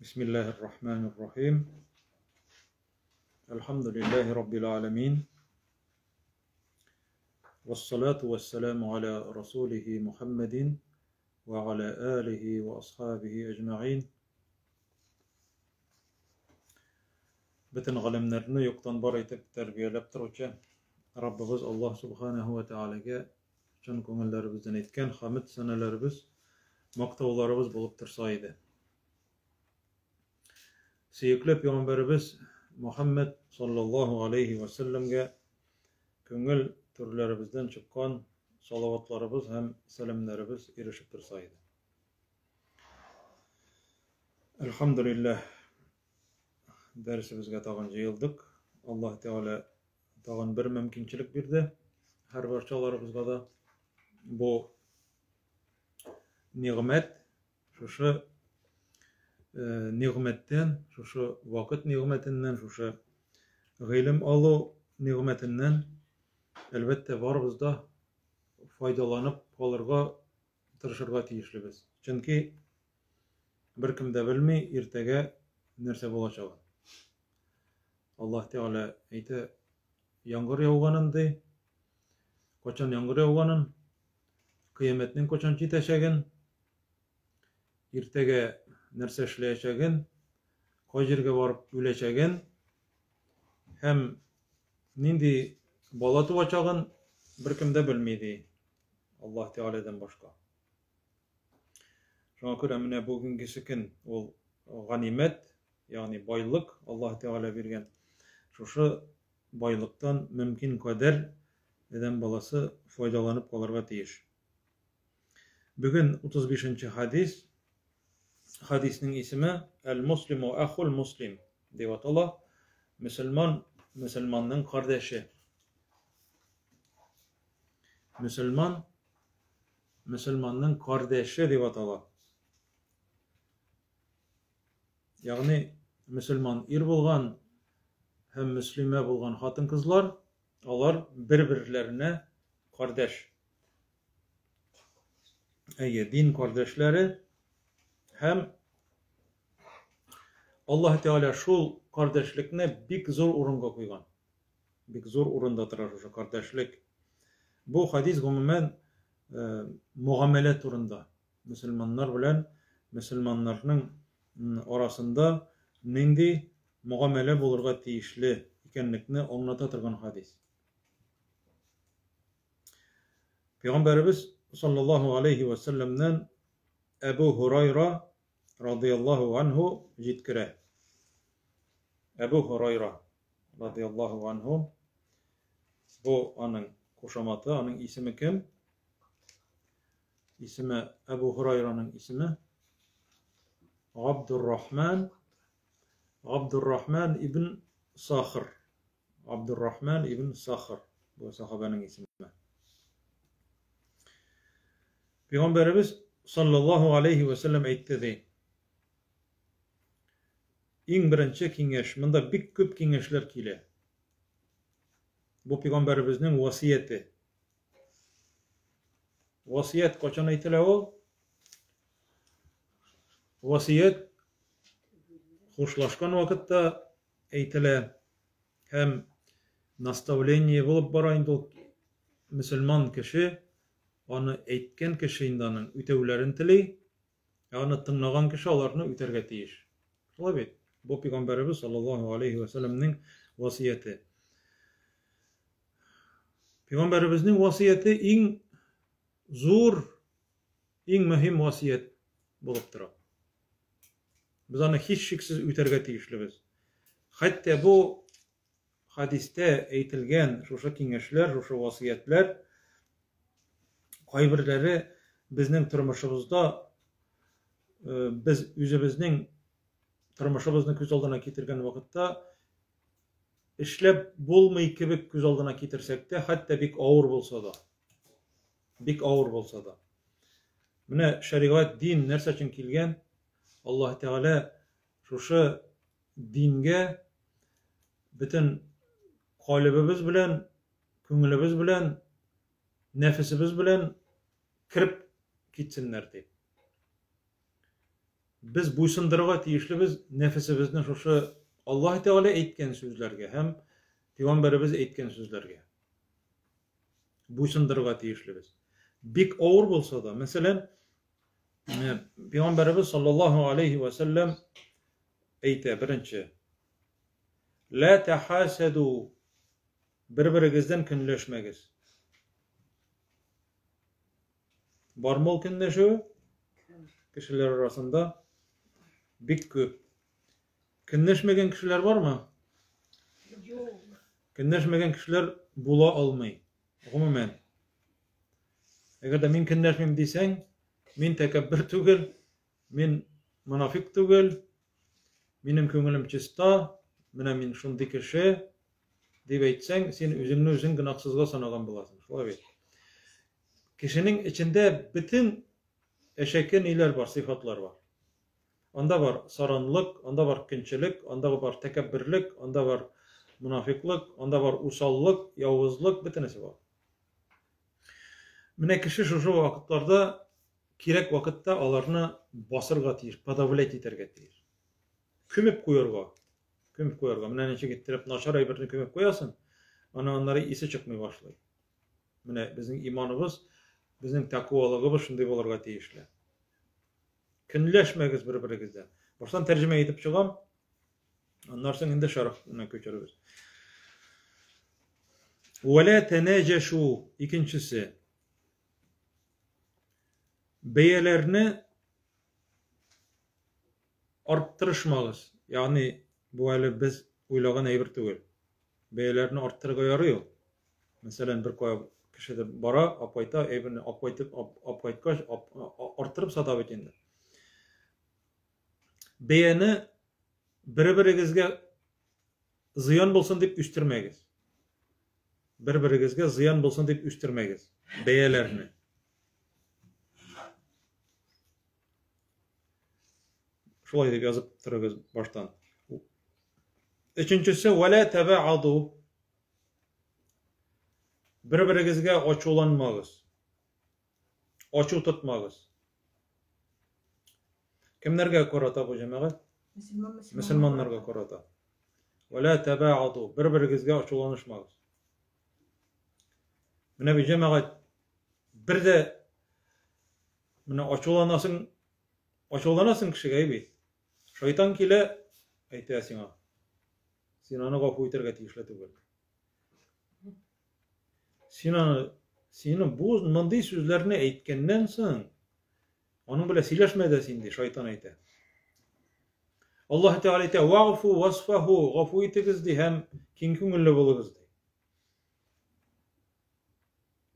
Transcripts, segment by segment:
Бисмиллаһир Рахманир Рахим. Әлхәмдүлиллаһи Раббил аламин. Вассалату вассаламу аля расулихи Мухаммадин ва аля алихи ва асхабихи әҗмәгыйн. Бөтен галәмнәрне юктан бар итеп тәрбияләп торучы Раббыбыз Аллаһ Субханаһу ва Тәгаләгә чын күңелләребездән әйткән хәмд сәнәләребез, мактауларыбыз булып торса иде. Сөекле пәйгамбәребез Мухаммад саллаллаһу алейхи ва сәлләмгә күңел түрләребездән чыккан салаватларыбыз һәм сәламнәребез ирешеп торса иде. Әлхәмдүлилләһ, дәресебезгә тагын җыелдык. Аллаһ Тәгалә тагын бер мөмкинчелек бирде һәр барчаларыбызга да. Бу нигъмәт, шушы нигъмәттән, шушы вакыт нигъмәтеннән, шушы гыйлем алу нигъмәтеннән, әлбәттә, барыбыз да файдаланып калырга тырышырга тиешлебез. Чөнки беркем дә белми иртәгә нәрсә булачагын. Аллаһ Тәгалә әйтә, яңгыр яуганын ди, кайчан яңгыр яуганын, кыямәтнең кайчан җитәчәген, иртәгә нәрсә эшләячәген, кай җиргә барып үләчәген һәм нинди бала туачагын беркем дә белми ди Аллаһ Тәгаләдән башка. Шуңа күрә менә бүгенгесе көн ул ганимәт, ягъни байлык Аллаһ Тәгалә биргән. Шушы байлыктан мөмкин кадәр адәм баласы файдаланып калырга тиеш. Бүген 35 нче хәдис. Хәдиснең исеме Әл-муслиму ахул муслим дип атала. Мөселман мөселманның кардәше. Мөселман мөселманның кардәше дип атала. Ягъни мөселман ир булган һәм мөслимә булган хатын-кызлар, алар бер-берләренә кардәш. Әйе, дин кардәшләре һәм Аллаһ Тәгалә шул кардәшлекне бик зур урынга куйган. Бик зур урында тора шушы кардәшлек. Бу хадис гомумән мөгамәлә турында. Мөселманнар белән мөселманнарның арасында нинди мөгамәлә булырга тиешле икәнлекне аңлата торган хадис. Пәйгамбәребез саллаллаһу алейхи ва сәлләмнән Әбу Һурайра радыяллаһу анһу җиткерә. Әбу Һурайра радыяллаһу анһу бу аның кушаматы, аның исеме кем? Исеме Әбу Һурайраның исеме Габдуррахман Габдуррахман ибн Сахр. Абдуррахман ибн Сахр бу сахабаның исеме. Пәйгамбәребез саллаллаһу алейхи ва сәлләм әйтте ди. Иң беренче киңәш, монда бик күп киңәшләр килә. Бу пәйгамбәребезнең васыяте. Васыять качан әйтелә ул? Васыять хушлашкан вакытта әйтелә һәм наставление булып бара инде ул мөселман кеше аны әйткән кеше инде аның үтәүләрен тели, ә аны тыңлаган кеше аларны үтәргә тиеш. Шулай бит? Бу пәйгамбәребез саллаллаһу алейхи ва сәлләмнең васыяте. Пәйгамбәребезнең васыяте иң зур, иң мөһим васыять булып тора. Без аны һичшиксез үтәргә тиешлебез. Хәтта бу хәдистә әйтелгән шушы киңәшләр, шушы васыятьләр кайберләре безнең тормышыбызда э, без үзебезнең тормышыбызны күз алдына китергән вакытта эшләп булмый кебек күз алдына китерсәк тә, хәтта бик авыр булса да. Бик авыр булса да. Менә шәригать, дин нәрсә өчен килгән? Аллаһ Тәгалә шушы дингә бөтен калебебез белән, күңелебез белән, нәфесебез белән кереп китсеннәр дип. Без буйсындырырга тиешлебез нәфесебезне шушы Аллаһ Тәгалә әйткән сүзләргә һәм Пәйгамбәребез әйткән сүзләргә. Буйсындырырга тиешлебез. Бик авыр булса да, мәсәлән, Пәйгамбәребез саллаллаһу алейхи ва сәлләм әйтә, беренче, Ла тахасаду, бер-берегездән көнләшмәгез. Бармы ул көнләшү? Кешеләр арасында бик күп. Көнләшмәгән кешеләр бармы? Юк. Көнләшмәгән кешеләр була алмый. Гомумән. Әгәр дә мин көнләшмим дисәң, мин тәкәббер түгел, мин монафик түгел, минем күңелем чиста, менә мин шундый кеше, дип әйтсәң, син үзеңне үзең гөнаһсызга санаган буласың. Шулай бит. Кешенең эчендә бөтен әшәке ниләр бар, сыйфатлар бар. Анда бар саранлык, анда бар көнчелек, анда бар тәкәбберлек, анда бар монафиклык, анда бар усаллык, явызлык, бөтенесе бар. Менә кеше шушы вакытларда кирәк вакытта аларны басырга тиеш, подавлять итәргә тиеш. Күмеп куярга. Күмеп куярга. Менә ничек иттереп начар әйберне күмеп куясың, аны аннары исе чыкмый башлый. Менә безнең иманыбыз, безнең тәкъвалыгыбыз шундый булырга тиешле. Көнләшмәгез бер-берегездән. Баштан тәрҗемә итеп чыгам, аннан соң инде шәрехне күчерәбез. Вәлә тәнәҗәшу икенчесе. Бәяләрне арттырышмагыз. Ягъни бу әле без уйлаган әйбер түгел. Бәяләрне арттырырга ярый ул. Мәсәлән, бер кая кеше дә бара, алып кайта, әйберне алып кайтып, алып кайткач, арттырып сата бит инде. Бәяне бер-берегезгә зыян булсын дип үстермәгез. Бер-берегезгә зыян булсын дип үстермәгез бәяләрне. Шулай дип язып торыгыз баштан. Өченчесе, вәлә тәбәаду. Бер-берегезгә ачуланмагыз. Ачу тотмагыз. Кемнәргә карата бу җәмәгать? Мөселманнарга карата. Вәлә тәбәаду. Бер-берегезгә ачуланышмагыз. Менә бу җәмәгать бер дә менә ачуланасың, ачуланасың кешегә бит. Шайтан килә, әйтә сиңа. Син аны гафу итәргә тиешле түгел. Син аны, син бу мондый сүзләрне әйткәннән соң, аның белән сөйләшмә дә син, ди, шайтан әйтә. Аллаһ Тәгалә әйтә, "Вагфу васфаху", гафу итегез ди һәм киң күңелле булыгыз ди.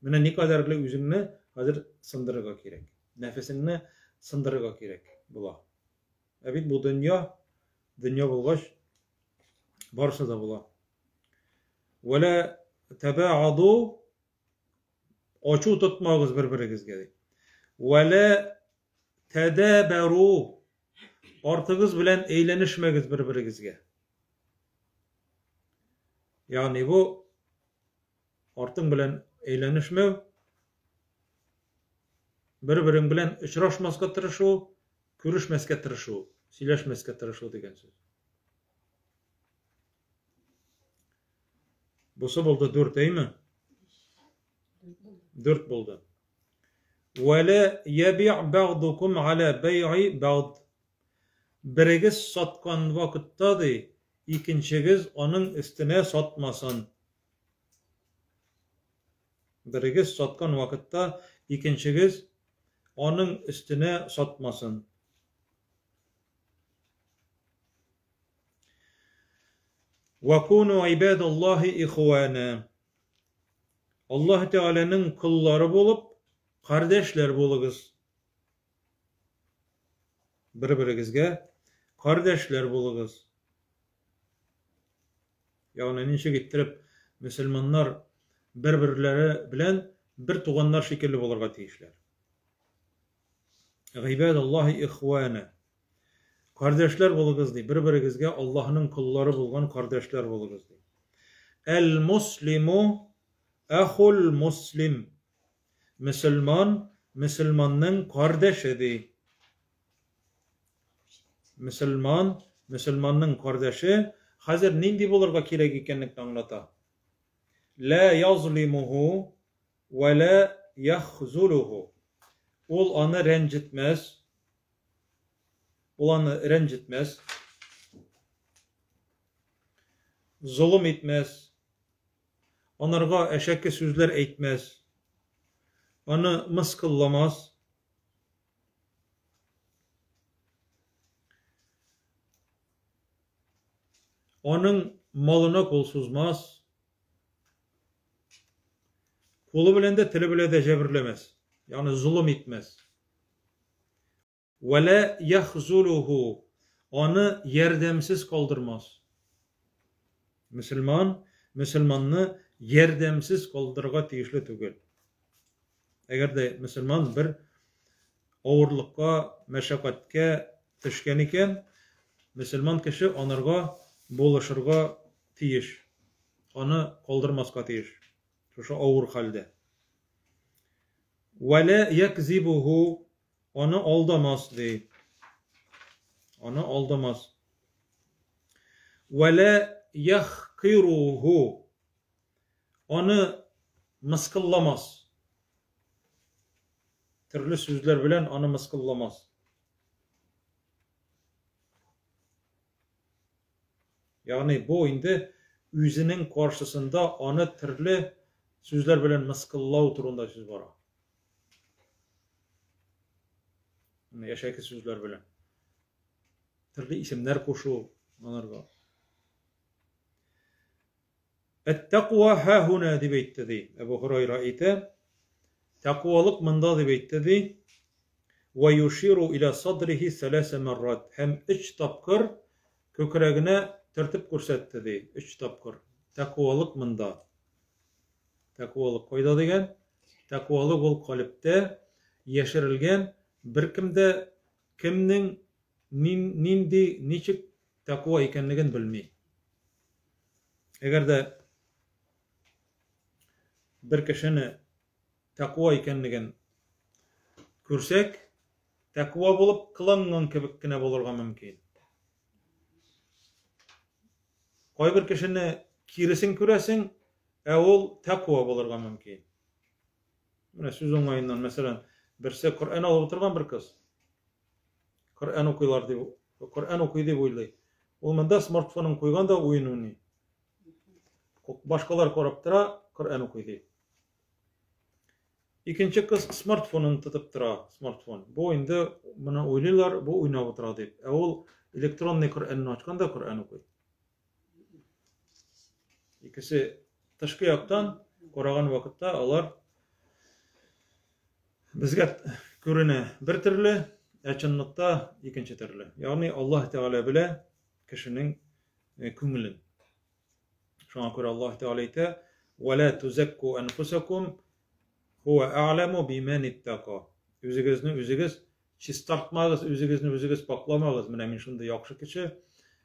Менә никадәрле үзеңне хәзер сындырырга кирәк. Нәфесеңне сындырырга кирәк була. Ә бит бу дөнья, дөнья булгач, барысы да була. Вәлә тәбәаду, ачу тотмагыз бер-берегезгә ди. Вәлә тәдәбәру, артыгыз белән әйләнешмәгез бер-берегезгә. Ягъни бу артың белән әйләнешмәү, бер-берең белән очрашмаска тырышу, күрешмәскә тырышу, сөйләшмәскә тырышу дигән сүз. Бусы булды дүрт, әйме? Дүрт булды. Вәлә яби' бәгъдукум аля бәй'i бәгъд. Берегез саткан вакытта ди, икенчегез аның өстенә сатмасын. Берегез саткан вакытта икенчегез аның өстенә сатмасын. Ва куну ибадаллахи ихвана. Аллаһ Тәгаләнең коллары булып, кардәшләр булыгыз. Бер-берегезгә кардәшләр булыгыз. Ягъни ничек иттереп мөселманнар бер-берләре белән бер туганнар шикелле булырга тиешләр. Гыйбадаллаһи ихвана. Кардәшләр булыгыз ди, бер-берегезгә Аллаһның коллары булган кардәшләр булыгыз ди. Әл-муслиму ахул муслим. Мөселман мөселманның кардәше ди. Мөселман, мөселманның кардәше хәзер нинди булырга кирәк икәнлекне аңлата. Ла язлимуху ва ла яхзулуху. Ул аны рәнҗетмәс. Ул аны рәнҗетмәс. Золым итмәс. Анарга әшәке сүзләр әйтмәс. Аны мыскылламас. Аның малына кул сузмас. Кулы белән дә, теле белән дә җәберләмәс. Ягъни золым итмәс. Вә лә яхзулуху, аны ярдәмсез калдырмас. Мөселман мөселманны ярдәмсез калдырырга тиешле түгел. Әгәр дә мөселман бер авырлыкка, мәшәкатькә төшкән икән, мөселман кеше анарга булышырга тиеш. Аны калдырмаска тиеш. Шушы авыр хәлдә. Вә лә якзибуху, аны алдамас, ди. Аны алдамас. Вә лә яхкируху, аны мыскылламас. Төрле сүзләр белән аны мыскылламас. Ягъни бу инде үзенең каршысында аны төрле сүзләр белән мыскыллау турында сүз бара. Яшәке сүзләр белән. Төрле исемнәр кушу аларга. Әт-тәкъва һа-һуна дип әйтте ди. Әбу Һурайра әйтә. Тәкъвалык монда дип әйтте ди. Ва юширу иля садрихи саласа маррат. Һәм өч тапкыр күкрәгенә төртеп күрсәтте ди. Өч тапкыр. Тәкъвалык монда. Тәкъвалык кайда дигән? Тәкъвалык ул калебтә яшерелгән, беркем дә кемнең нинди, ничек тәкъва икәнлеген белми. Әгәр дә бер кешене тәкъва икәнлеген күрсәк, тәкъва булып кыланган кебек кенә булырга мөмкин. Кайбер кешене киресен күрәсең, ә ул тәкъва булырга мөмкин. Менә сүз уңаеннан, мәсәлән, берсе Коръән алып утырган бер кыз. Коръән укыйлар дип, Коръән укый дип уйлый. Ул монда смартфонын куйган да уен уйный. Башкалар карап тора, Коръән укый дип. Икенче кыз смартфонын тотып тора, смартфон. Бу инде моны уйлыйлар, бу уйнап утыра дип. Ә ул электронный Коръәнне ачкан да Коръән укый. Икесе тышкы яктан караган вакытта алар безгә күренә бер төрле, ә чынлыкта икенче төрле. Ягъни Аллаһ Тәгалә белә кешенең күңелен. Шуңа күрә Аллаһ Тәгалә әйтә: "Ва ла тузакку анфусакум хуа а'ламу биман иттака". Үзегезне үзегез чистартмагыз, үзегезне үзегез пакламагыз. Менә мин шундый яхшы кеше,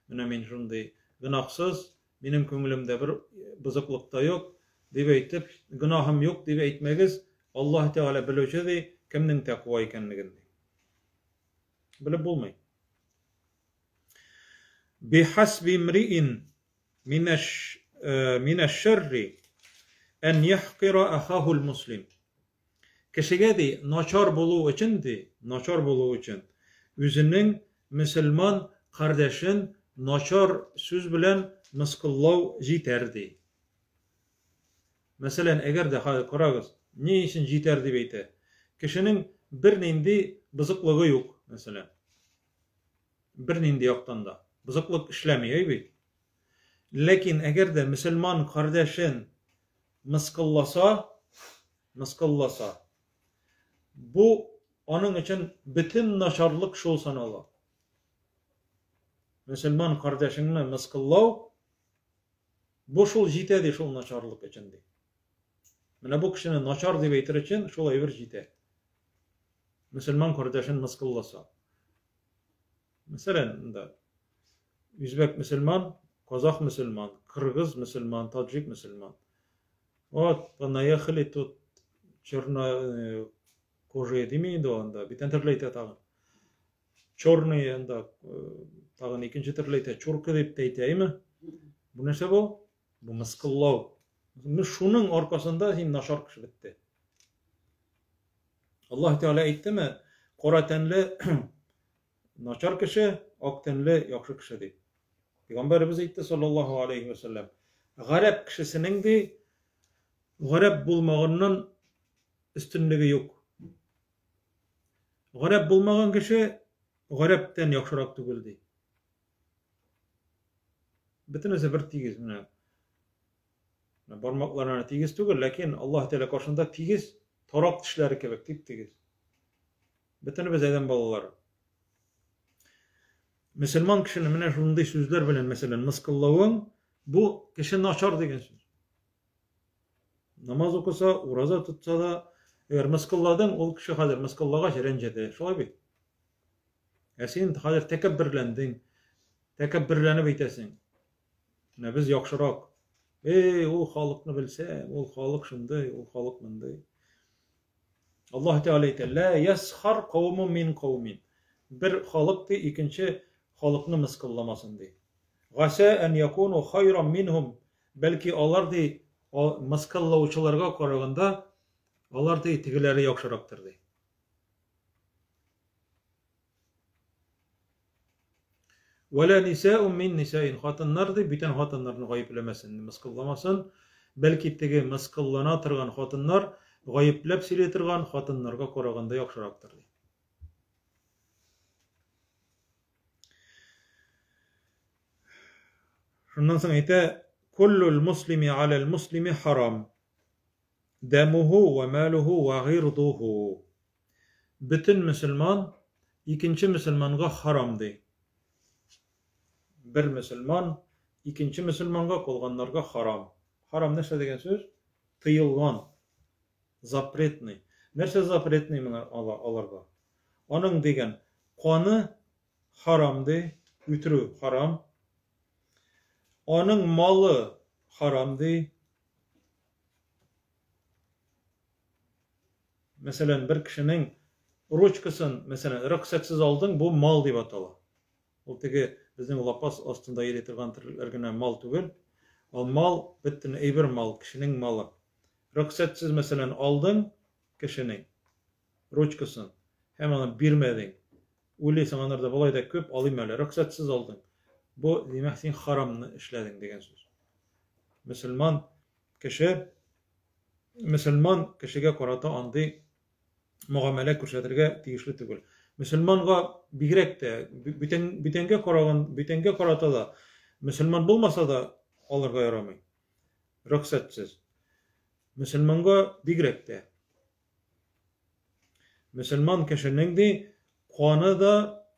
менә мин шундый гөнаһсыз, минем күңелемдә бер бозыклык та юк, дип әйтеп, гөнаһым юк дип әйтмәгез. Аллаһ Тәгалә белүче ди, кемнең тәкъва икәнлеген ди. Белеп булмый. Бихасби имриин минәш-шәрри ән яхкира ахахул муслим. Кешегә ди, начар булу өчен ди, начар булу өчен үзенең мөселман кардәшен начар сүз белән мыскыллау җитәр ди. Мәсәлән, әгәр дә хәзер карагыз, ни өчен җитәр дип әйтә. Кешенең бернинди бозыклыгы юк, мәсәлән. Бернинди яктан да бозыклык эшләми, әй бит. Ләкин әгәр дә мөселман кардәшен мыскылласа, мыскылласа, бу аның өчен бөтен начарлык шул санала. Мөселман кардәшеңне мыскыллау, бу шул җитә ди шул начарлык өчен ди. Менә бу кешене начар дип әйтер өчен шул әйбер җитә. Мөселман кардәшен мыскылласа. Мәсәлән, да, үзбәк мөселман, казах мөселман, кыргыз мөселман, таджик мөселман. Вот, понаехали тут черно кожие дими инде анда, бүтән төрле әйтә тагын. Черный анда тагын икенче төрле әйтә, чурка дип тә әйтә, әйме? Бу нәрсә бу? Бу мыскыллау. Менә шуның аркасында син начар кеше бетте. Аллаһ Тәгалә әйттеме, кара тәнле начар кеше, ак тәнле яхшы кеше дип. Пәйгамбәребез әйтте саллаллаһу алейхи ва саллям, гарәп кешесенең ди, гарәп булмаганнан өстенлеге юк. Гарәп булмаган кеше гарәптән яхшырак түгел ди. Бөтенесе бер тигез менә. Бармакларына тигез түгел, ләкин Аллаһ Тәгалә каршында тигез, тарак тешләре кебек тип-тигез. Бөтенебез адәм балалары. Мөселман кешене менә шундый сүзләр белән, мәсәлән, мыскыллавың, бу кеше начар дигән сүз. Намаз укыса, ураза тотса да, әгәр мыскылладың, ул кеше хәзер мыскыллагач рәнҗеде. Шулай бит? Ә син хәзер тәкәбберләндең. Тәкәбберләнеп әйтәсең. Менә без яхшырак. Эй, ул халыкны белсә, ул халык шундый, ул халык мондый. Аллаһ Тәгалә әйтә, "Ла ясхар каумун мин каумин." Бер халык ди, икенче халыкны мыскылламасын ди. Гаса ан якуну хайран минһум. Бәлки алар ди, мыскыллаучыларга караганда, алар ди, тегеләре яхшырактыр ди. Вәлә нисаун мин нисаин. Хатыннар ди, бүтән хатыннарны гаепләмәсен, мыскылламасын. Бәлки теге мыскыллана торган хатыннар гаепләп сөйли торган хатыннарга караганда яхшырактыр ди. Шуннан соң әйтә, Куллул муслими аләл муслими харам. Дәмуху ва малуху ва гыйрдуху. Бөтен мөселман икенче мөселманга харам ди. Бер мөселман икенче мөселманга калганнарга харам. Харам нәрсә дигән сүз? Тыелган. Запретный. Нәрсә запретный моны аларга? Аның дигән каны харам ди, үтерү харам. Аның малы харам ди. Мәсәлән, бер кешенең ручкасын, мәсәлән, рөхсәтсез алдың, бу мал дип атала. Ул теге безнең лапас астында йөри торган терлекләр генә мал түгел. Ул мал, бөтен әйбер мал, кешенең малы. Рөхсәтсез, мәсәлән, алдың кешенең ручкасын һәм аны бирмәдең. Уйлыйсың, анарда болай да күп, алыйм әле. Рөхсәтсез алдың. Бу, димәк, син харамны эшләдең дигән сүз. Мөселман кеше мөселман кешегә карата андый мөгамәлә күрсәтергә тиешле түгел. Мөселманга бигрәк тә, бүтән, бүтәнгә караган, бүтәнгә карата да мөселман булмаса да алырга ярамый. Рөхсәтсез. Мөселманга бигрәк тә. Мөселман кешенең ди каны да,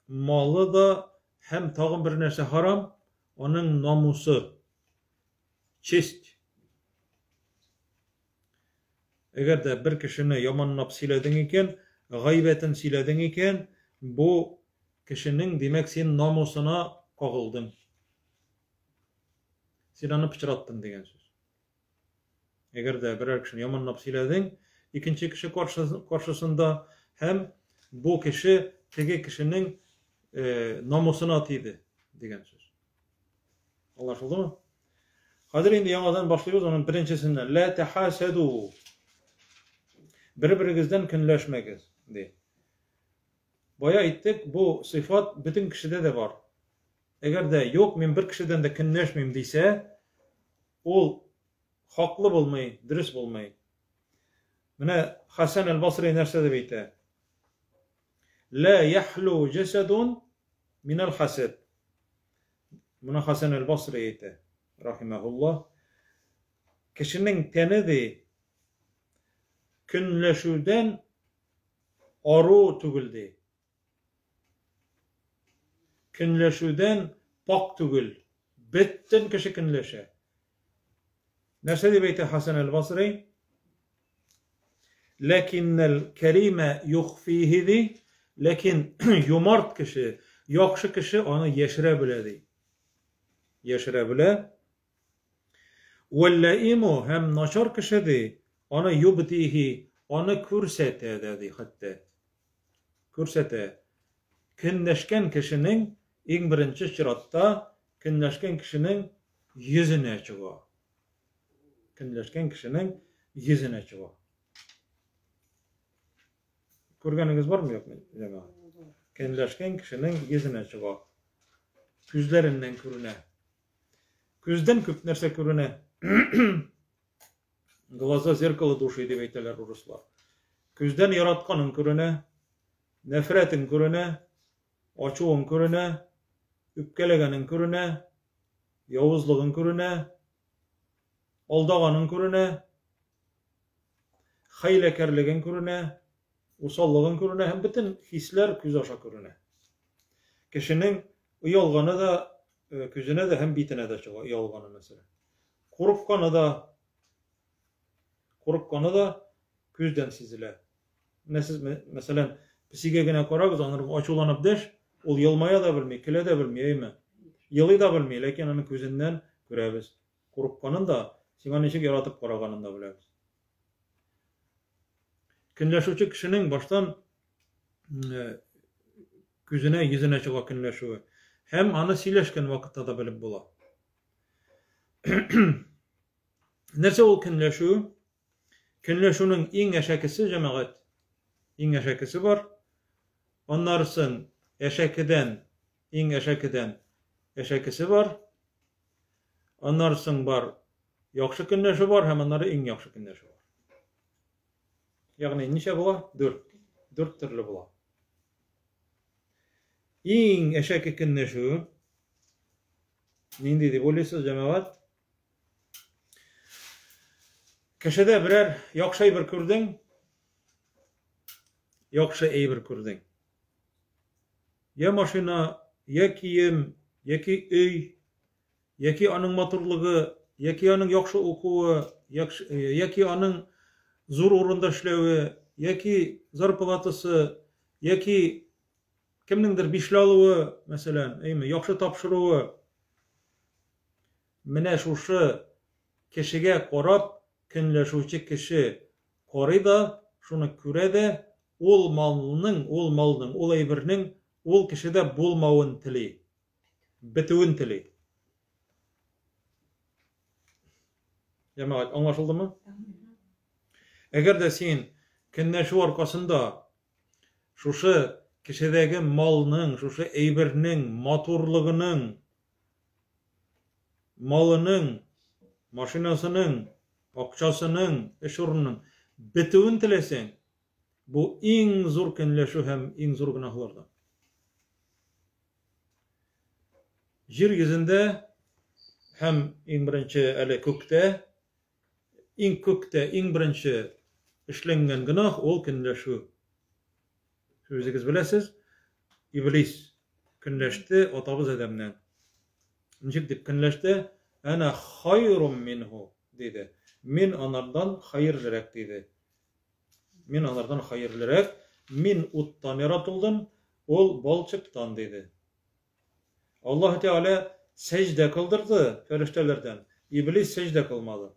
малы да һәм тагын бер нәрсә харам, аның намусы. Честь. Әгәр дә бер кешене яманлап сөйләдең икән, гайбәтен сөйләдең икән, бу кешенең, димәк, син намусына кагылдың. Син аны пычраттың дигән сүз. Әгәр дә берәр кешене яманлап сөйләдең, икенче кеше каршысында һәм бу кеше теге кешенең э, намусына тиде дигән сүз. Аңлашылдымы? Хәзер инде яңадан башлыйбыз аның беренчесеннән. Ла тахасаду. Бер-берегездән көнләшмәгез, ди. Бая әйттек, бу сыйфат бөтен кешедә дә бар. Әгәр дә юк, мин бер кешедән дә көнләшмим дисә, ул хаклы булмый, дөрес булмый. Менә Хасан әл-Басри нәрсә дип әйтә? Ла яхлу җасадун минал хасад. Моны Хасан әл-Басри әйтә, рахимахуллаһ. Кешенең тәне ди көнләшүдән ару түгел ди. Көнләшүдән пак түгел. Бөтен кеше көнләшә. Нәрсә дип әйтә Хасан әл-Басри? Ләкиннәл кәримә юхфиһи ди, ләкин юмарт кеше, яхшы кеше аны яшерә белә ди. Яшерә белә. Вәлләиму һәм начар кеше ди, аны юбдиһи, аны күрсәтә дә ди хәтта. Күрсәтә. Көнләшкән кешенең иң беренче чиратта көнләшкән кешенең йөзенә чыга. Көнләшкән кешенең йөзенә чыга. Күргәнегез бармы, юкмы, җәмәгать? Көнләшкән кешенең йөзенә чыга. Күзләреннән күренә. Күздән күп нәрсә күренә. Глаза зеркало души дип әйтәләр урыслар. Күздән яратканың күренә, нәфрәтең күренә, ачуың күренә, үпкәләгәнең күренә, явызлыгың күренә, алдаганың күренә, хәйләкәрлегең күренә, усаллыгың күренә һәм бөтен хисләр күз аша күренә. Кешенең оялганы да э, күзенә дә һәм битенә дә чыга, оялганы мәсәлән. Курыкканы да курыкканы да күздән сизелә. Менә сез, мәсәлән, песигә генә карагыз, аны ачуланып дәш, ул елмая да белми, көлә дә белми, әйме? Елый да белми, ләкин аның күзеннән күрәбез. Курыкканын да, сиңа ничек яратып караганын да беләбез. Көнләшүче кешенең баштан э, күзенә, йөзенә чыга көнләшүе. Һәм аны сөйләшкән вакытта да белеп була. Нәрсә ул көнләшү? Көнләшүнең иң әшәкесе, җәмәгать, иң әшәкесе бар. Аннарысын әшәкедән, иң әшәкедән әшәкесе бар. Аннарысын бар яхшы көнләшү бар һәм аннары иң яхшы көнләшү бар. Ягъни ничә була? Дүрт. Дүрт төрле була. Иң әшәке көнләшү нинди дип уйлыйсыз, җәмәгать? Кешедә берәр яхшы әйбер күрдең, яхшы әйбер күрдең. Я машина, я кием, яки өй, яки аның матурлыгы, яки аның яхшы укуы, яки аның зур урында эшләве, яки зарплатасы, яки кемнеңдер бишле алуы, мәсәлән, әйме, яхшы тапшыруы. Менә шушы кешегә карап көнләшүче кеше карый да, шуны күрә дә, ул малның, ул малның, ул әйбернең ул кешедә булмавын тели. Бетүен тели. Җәмәгать, аңлашылдымы? Әгәр дә син көнләшү аркасында шушы кешедәге малның, шушы әйбернең матурлыгының, малының, машинасының, акчасының, эш урынының бетүен теләсәң, бу иң зур көнләшү һәм иң зур гөнаһлардан. Җир йөзендә һәм иң беренче әле күктә, иң күктә иң беренче эшләнгән гөнаһ ул көнләшү. Үзегез беләсез, Иблис көнләште атабыз Адәмнән. Ничек дип көнләште? Әнә хайрум минһу, диде. Мин анардан хәерлерәк, диде. Мин анардан хәерлерәк, мин уттан яратылдым, ул балчыктан, диде. Аллаһ Тәгалә сәҗдә кылдырды фәрештәләрдән, Иблис сәҗдә кылмады.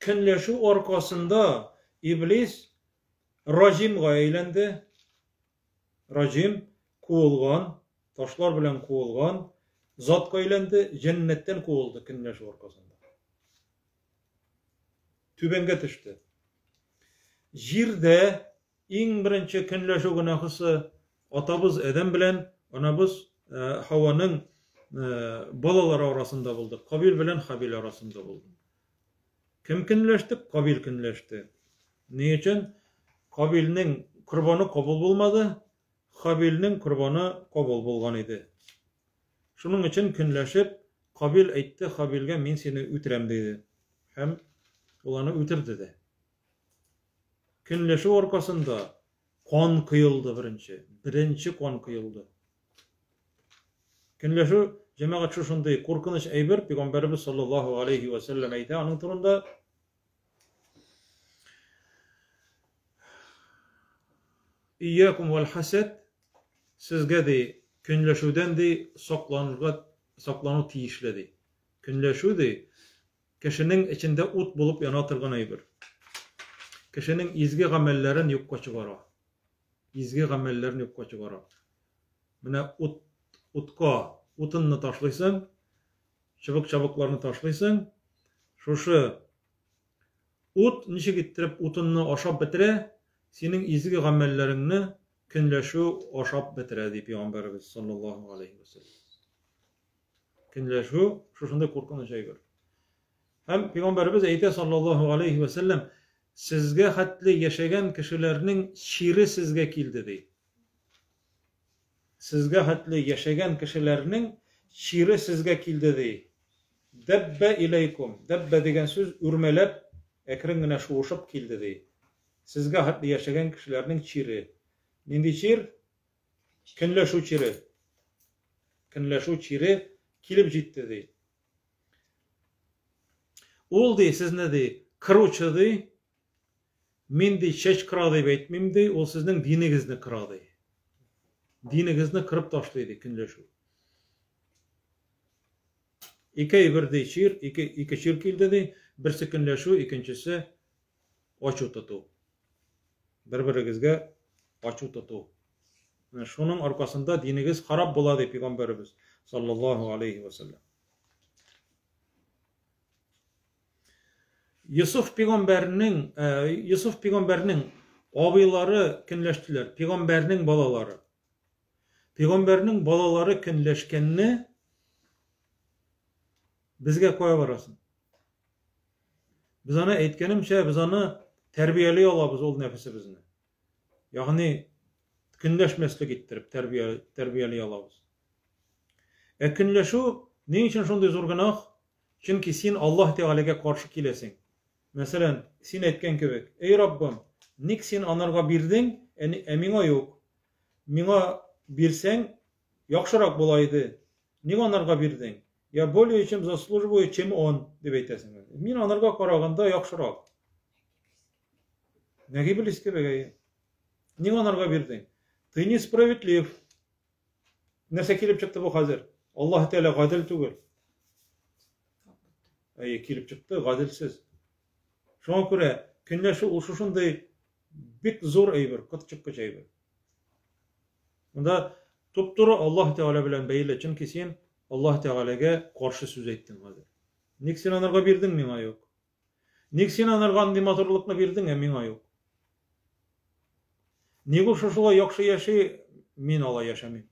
Көнләшү аркасында Иблис раҗимга әйләнде. Раҗим куылган, ташлар белән куылган затка әйләнде, җәннәттән куылды көнләшү аркасында. Түбәнгә төште. Җирдә иң беренче көнләшү гөнаһысы атабыз Адәм белән анабыз э, Һаваның э, балалары арасында булды. Кабил белән Хабил арасында булды. Кем көнләште? Кабил көнләште. Ни өчен? Кабилнең корбаны кабул булмады, Хабилнең корбаны кабул булган иде. Шуның өчен көнләшеп, Кабил әйтте Хабилгә, мин сине үтерәм, диде. Һәм ул аны үтерде дә. Көнләшү аркасында кан коелды беренче. Беренче кан коелды. Көнләшү, җәмәгать, шушындый куркыныч әйбер, пәйгамбәребез саллаллаһу алейхи ва сәлләм әйтә аның турында. Иякум вал хасад, сезгә ди, көнләшүдән ди, сакланырга, саклану тиешле ди. Көнләшү ди, кешенең эчендә ут булып яна торган әйбер. Кешенең изге гамәлләрен юкка чыгара. Изге гамәлләрен юкка чыгара. Менә ут, утка утынны ташлыйсың, чыбык-чабыкларны ташлыйсың, шушы ут ничек иттереп утынны ашап бетерә, синең изге гамәлләреңне көнләшү ашап бетерә, ди пәйгамбәребез саллаллаһу алейхи ва сәлләм. Көнләшү шушындый куркыныч әйбер. Һәм пәйгамбәребез әйтә саллаллаһу алейхи ва сәлләм, сезгә хәтле яшәгән кешеләрнең чире сезгә килде, ди. Сезгә хәтле яшәгән кешеләрнең чире сезгә килде, ди. Дәббә иләйкум. Дәббә дигән сүз үрмәләп, әкрен генә шуышып килде, ди. Сезгә хәтле яшәгән кешеләрнең чире. Нинди чир? Көнләшү чире. Көнләшү чире килеп җитте, ди. Ул, ди, сезне, ди, кыручы, ди, Мин, ди, чәч кыра дип әйтмим, ди, ул сезнең динегезне кыра, ди. Динегезне кырып ташлый, ди, көнләшү. Ике әйбер, ди, чир, ике, ике чир килде, ди. Берсе көнләшү, икенчесе ачу тоту. Бер-берегезгә ачу тоту. Менә шуның аркасында динегез харап була, ди пәйгамбәребез саллаллаһу алейхи ва саллям. Йосыф пигамбәрнең, Йосыф пигамбәрнең абыйлары көнләштеләр, пигамбәрнең балалары. Пигамбәрнең балалары көнләшкәнне безгә кая барасың? Без аны әйткәнемчә, без аны тәрбияли алабыз ул нәфесебезне. Ягъни көнләшмәслек иттереп тәрбия тәрбияли алабыз. Ә көнләшү ни өчен шундый зур гөнаһ? Чөнки син Аллаһ Тәгаләгә каршы киләсең. Мәсәлән, син әйткән кебек, Эй Раббым, ник син анарга бирдең, ә миңа юк? Миңа бирсәң, яхшырак була иде. Ник анарга бирдең? Я более чем заслуживаю, чем он, дип әйтәсең. Мин анарга караганда яхшырак. Нәги белис кебек, әйе. Ник анарга бирдең? Ты несправедлив. Нәрсә килеп чыкты бу хәзер? Аллаһ Тәгалә гадел түгел. Әйе, килеп чыкты, гаделсез. Шуңа күрә көнләшү ул шушындый бик зур әйбер, котчыккыч әйбер. Монда туп-туры Аллаһ Тәгалә белән бәйле, чөнки син Аллаһ Тәгаләгә каршы сүз әйттең хәзер. Ник син анарга бирдең, миңа юк? Ник син анарга андый матурлыкны бирдең, ә миңа юк? Ник ул шушылай яхшы яши, мин алай яшәмим?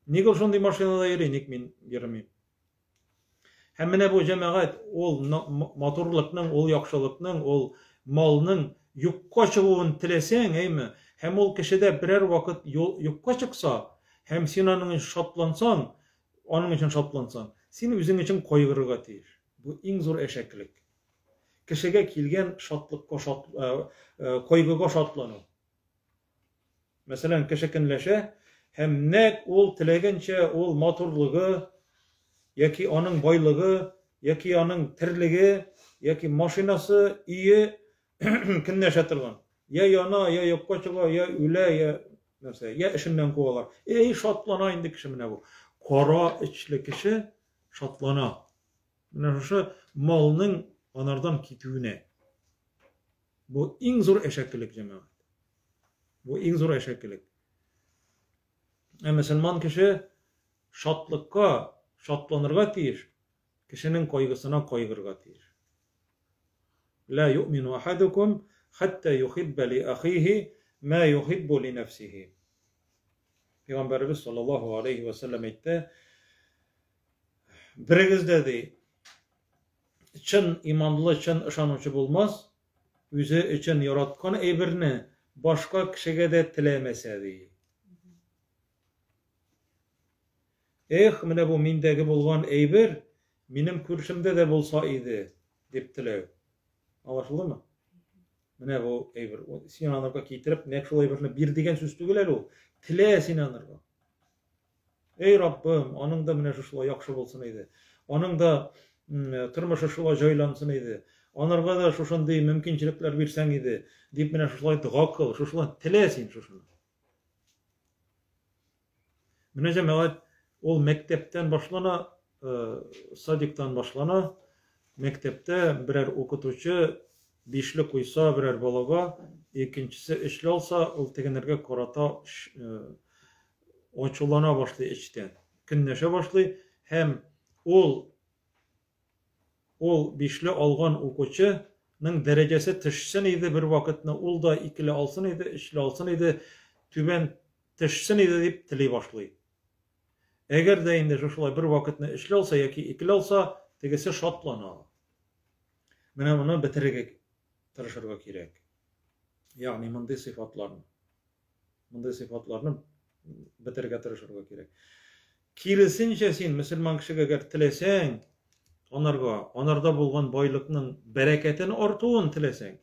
Ник ул шундый машинада йөри, ник мин йөрмим? Һәм менә бу җәмәгать ул матурлыкның, ул яхшылыкның, ул малның юкка чыгуын теләсәң, әйме, һәм ул кешедә берәр вакыт юкка чыкса, һәм син аның өчен шатлансаң, Аның өчен шатлансаң, син үзең өчен кайгырырга тиеш. Бу иң зур әшәкелек. Кешегә килгән шатлыкка шат, э, э, кайгыга шатлану. Мәсәлән, кеше көнләшә һәм нәкъ ул теләгәнчә ул матурлыгы яки аның байлыгы, яки аның терлеге, яки машинасы, өе көнләшә торган. Я яна, я юкка чыга, я үлә, я нәрсә, я эшеннән куалар. Эй, шатлана инде кеше менә бу. Кара эчле кеше шатлана. Менә шушы малның анардан китүенә. Бу иң зур әшәкелек, җәмәгать. Бу иң зур әшәкелек. Ә мөселман кеше шатлыкка шатланырга тиеш, кешенең кайгысына кайгырырга тиеш. Ла юъмину ахадукум хатта юхибба ли ахихи ма юхиббу ли нәфсихи. Пәйгамбәребез саллаллаһу алейхи ва сәлләм әйтте, берегез дә ди, чын иманлы, чын ышанучы булмас, үзе өчен яраткан әйберне башка кешегә дә теләмәсә ди. Эх, менә бу миндәге булган әйбер минем күршемдә дә булса иде, дип теләү. Аңлашылдымы? Менә бу әйбер. Син анарга китереп, нәкъ шул әйберне бир дигән сүз түгел әле ул. Телә син анарга. Эй, Раббым, аның да менә шушылай яхшы булсын иде. Аның да тормышы шулай җайлансын иде. Анарга да шушындый мөмкинчелекләр бирсәң иде, дип менә шушылай дога кыл, шушылай телә син шушыны. Менә җәмәгать ул мәктәптән башлана, э, садиктан башлана. Мәктәптә берәр укытучы бишле куйса берәр балага, икенчесе өчле алса, ул тегенәргә карата ачулана башлый эчтән, көнләшә башлый һәм ул ул бишле алган укучының дәрәҗәсе төшсен иде бер вакытны, ул да икеле алсын иде, өчле алсын иде, түбән төшсен иде дип тели башлый. Әгәр дә инде шушылай бер вакытны өчле алса яки икеле алса, тегесе шатлана. Менә моны бетерергә тырышырга кирәк. Ягъни мондый сыйфатларны. Мондый сыйфатларны бетерергә тырышырга кирәк. Киресенчә син мөселман кешегә әгәр теләсәң, анарга, анарда булган байлыкның бәрәкәтен артуын теләсәң,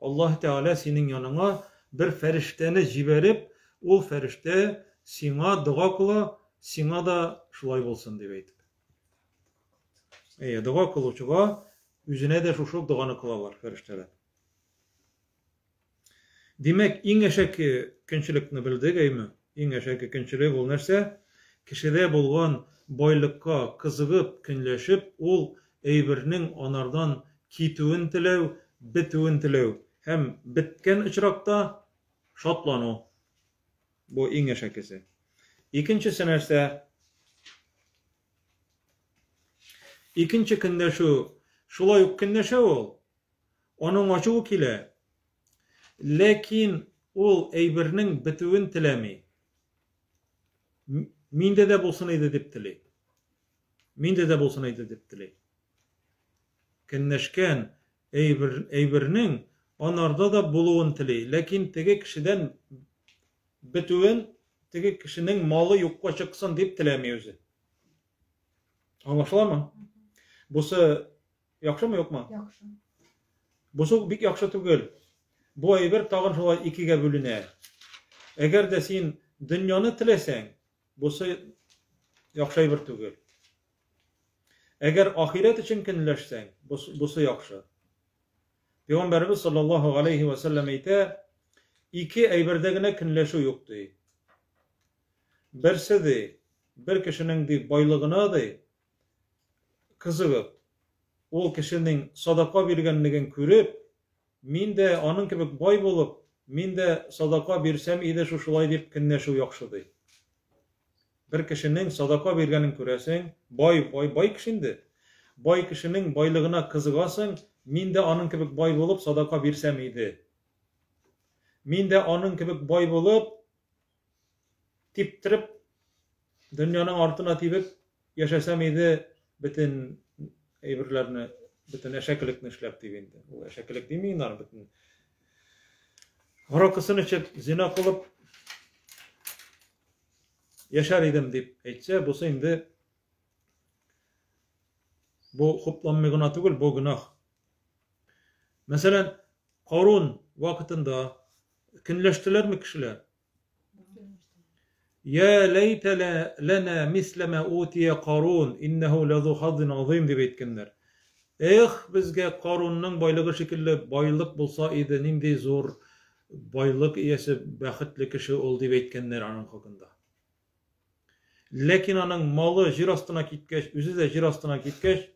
Аллаһ Тәгалә синең яныңа бер фәрештәне җибәреп, ул фәрештә сиңа дога кыла, сиңа да шулай булсын дип әйтеп. Әйе, дога кылучыга үзенә дә шушы ук доганы кылалар фәрештәләр. Димәк, иң әшәке көнчелекне белдек, әйме? Иң әшәке көнчелек ул нәрсә? Кешедә булган байлыкка кызыгып, көнләшеп, ул әйбернең анардан китүен теләү, бетүен теләү һәм беткән очракта шатлану. Бу иң әшәкесе. Икенчесе нәрсә? Икенче көнләшү, шулай ук көнләшә ул. Аның ачуы килә. Ләкин ул әйбернең бетүен теләми. Миндә дә булсын иде дип тели. Миндә дә булсын иде дип тели. Көнләшкән әйбер, әйбернең анарда да булуын тели, ләкин теге кешедән бетүен, теге кешенең малы юкка чыксын дип теләми үзе. Аңлашыламы? Бусы яхшымы, юкмы? Яхшы. Бусы бик яхшы түгел. Бу әйбер тагын шулай икегә бүленә. Әгәр дә син дөньяны теләсәң, бусы яхшы әйбер түгел. Әгәр ахирәт өчен көнләшсәң, бусы яхшы. Пәйгамбәребез саллаллаһу алейхи ва сәлләм әйтә, ике әйбердә генә көнләшү юк ди. Берсе ди, бер кешенең ди байлыгына ди кызыгып, ул кешенең садака биргәнлеген күреп, мин дә аның кебек бай булып, мин дә садака бирсәм иде шушылай дип көнләшү яхшы ди. Бер кешенең садака биргәнен күрәсең, бай, бай, бай кеше инде. Бай кешенең байлыгына кызыгасың, мин дә аның кебек бай булып садака бирсәм иде. Мин дә аның кебек бай булып, типтереп, дөньяның артына тибеп яшәсәм иде, бөтен әйберләрне, бөтен әшәкелекне эшләп дип инде. Ул әшәкелек дими инде аны, бөтен аракысын эчеп, зина кылып яшәр идем дип әйтсә, бусы инде бу хупланмый гына түгел, бу гөнаһ. Мәсәлән, Карун вакытында көнләштеләрме кешеләр? Я ләйтә ләнә мислә ма утия Карун, иннәһу ләзу хаззин азыйм дип әйткәннәр. Эх, безгә Карунның байлыгы шикелле байлык булса иде, нинди зур байлык иясе, бәхетле кеше ул дип әйткәннәр аның хакында. Ләкин аның малы җир астына киткәч, үзе дә җир астына киткәч,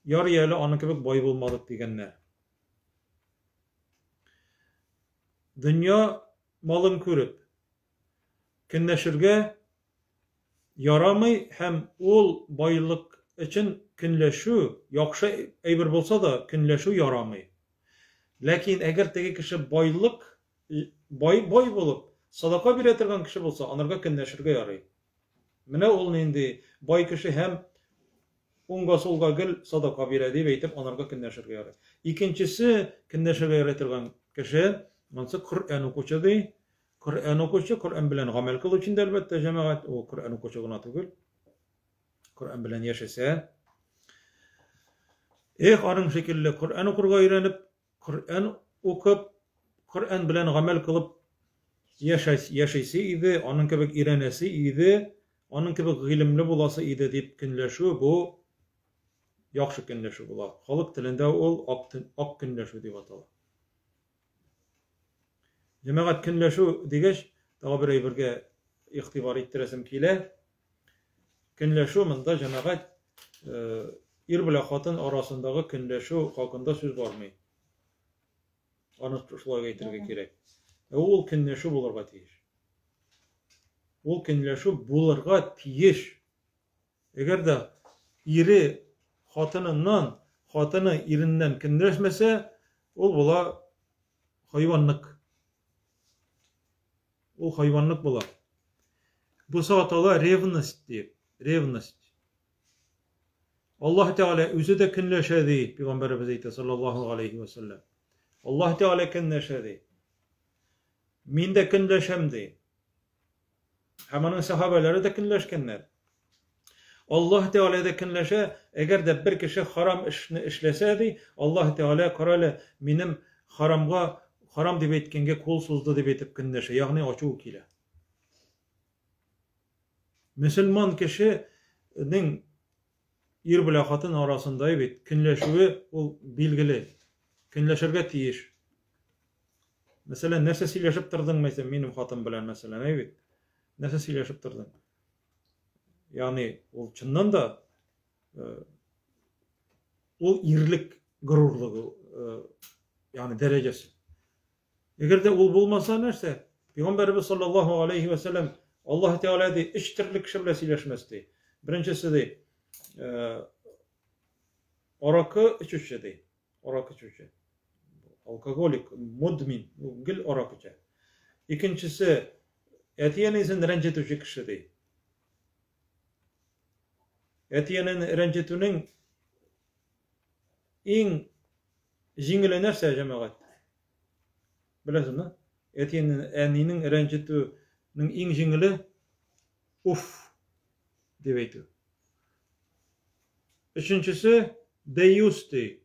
ярый әле аның кебек бай булмадык дигәннәр. Дөнья малын күреп, көнләшергә ярамый һәм ул байлык өчен көнләшү, яхшы әйбер булса да, көнләшү ярамый. Ләкин әгәр теге кеше байлык, бай, бай булып, садака бирә торган кеше булса, анарга көнләшергә ярый. Менә ул нинди бай кеше һәм уңга-сулга гел садака бирә дип әйтеп, анарга көнләшергә ярый. Икенчесе, көнләшергә ярый торган кеше, монысы Коръән укучы ди. Коръән укучы, Коръән белән гамәл кылучы инде, әлбәттә, җәмәгать, ул Коръән укучы гына түгел. Коръән белән яшәсә. Эх, аның шикелле Коръән укырга өйрәнеп, Коръән укып, Коръән белән гамәл кылып яшисе иде, аның кебек өйрәнәсе иде, аның кебек гыйлемле буласы иде дип көнләшү бу яхшы көнләшү була. Халык телендә ул ак, ак көнләшү дип атала. Җәмәгать көнләшү дигәч, тагы бер әйбергә игътибар иттерәсем килә. Көнләшү монда җәмәгать ир белән хатын арасындагы көнләшү хакында сүз бармый. Аны шулай әйтергә кирәк. Ә ул көнләшү булырга тиеш. Ул көнләшү булырга тиеш. Әгәр дә ире хатыныннан, хатыны иреннән көнләшмәсә, ул була хайваннык. Ул хайванлык була. Бусы атала ревность дип, ревность. Аллаһ Тәгалә үзе дә көнләшә ди, пәйгамбәребез әйтә саллаллаһу алейхи ва саллям. Аллаһ Тәгалә көнләшә ди. Мин дә көнләшәм ди. Һәм аның сахабәләре дә көнләшкәннәр. Аллаһ Тәгалә дә көнләшә, әгәр дә бер кеше харам эшне эшләсә, ди, Аллаһ Тәгалә, карале, минем харамга, харам дип әйткәнгә кул сузды дип әйтеп көнләшә, ягъни ачуы килә. Мөселман кешенең ир белән хатын арасында бит көнләшүе ул билгеле. Көнләшергә тиеш. Мәсәлән, нәрсә сөйләшеп тордың, мәсәлән, минем хатын белән, мәсәлән, әй бит. Нәрсә сөйләшеп тордың? Ягъни ул чыннан да ул ирлек горурлыгы, ягъни дәрәҗәсе. Әгәр дә ул булмаса нәрсә? Пәйгамбәребез саллаллаһу алейхи ва саллям Аллаһ Тәгалә ди, өч төрле кеше белән сөйләшмәс ди. Беренчесе ди, аракы эчүче ди. Аракы эчүче. Алкоголик, мудмин, гел аракы эчә. Икенчесе, әти-әнисен рәнҗетүче кеше ди. Әти-әнini рәнҗетүнең иң җиңеле нәрсә, җәмәгать? Беләсезме? Әти-әнинең рәнҗетүнең иң җиңеле уф дип әйтү. Өченчесе Деюс ди.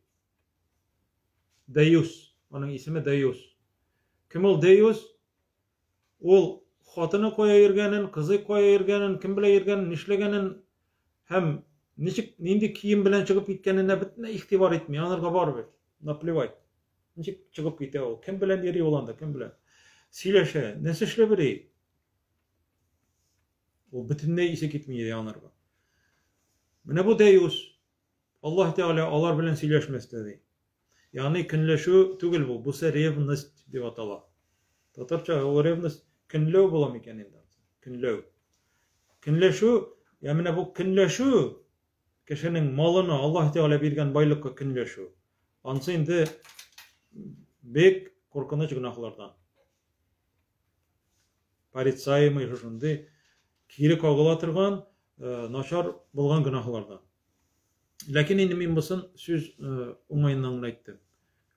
Деюс. Аның исеме Деюс. Кем ул Деюс? Ул хатыны кая йөргәнен, кызы кая йөргәнен, кем белән йөргәнен, нишләгәнен һәм ничек, нинди кием белән чыгып киткәненә бөтенләй игътибар итми, анарга барыбер, наплевать. Ничек чыгып китә ул, кем белән йөри ул анда, кем белән сөйләшә, нәрсә эшләп йөри? Ул бөтенләй исе китми йөри анарга. Менә бу дәюс. Аллаһ Тәгалә алар белән сөйләшмәс тә ди. Ягъни көнләшү түгел бу, бусы ревность дип атала. Татарча ул ревность көнләү була микән инде? Көнләү. Көнләшү, я менә бу көнләшү кешенең малына Аллаһ Тәгалә биргән байлыкка көнләшү. Ансы инде бик куркыныч гөнаһлардан. Порицаемый шушындый кире кагыла торган начар булган гөнаһлардан. Ләкин инде мин бусын сүз уңаеннан гына әйттем.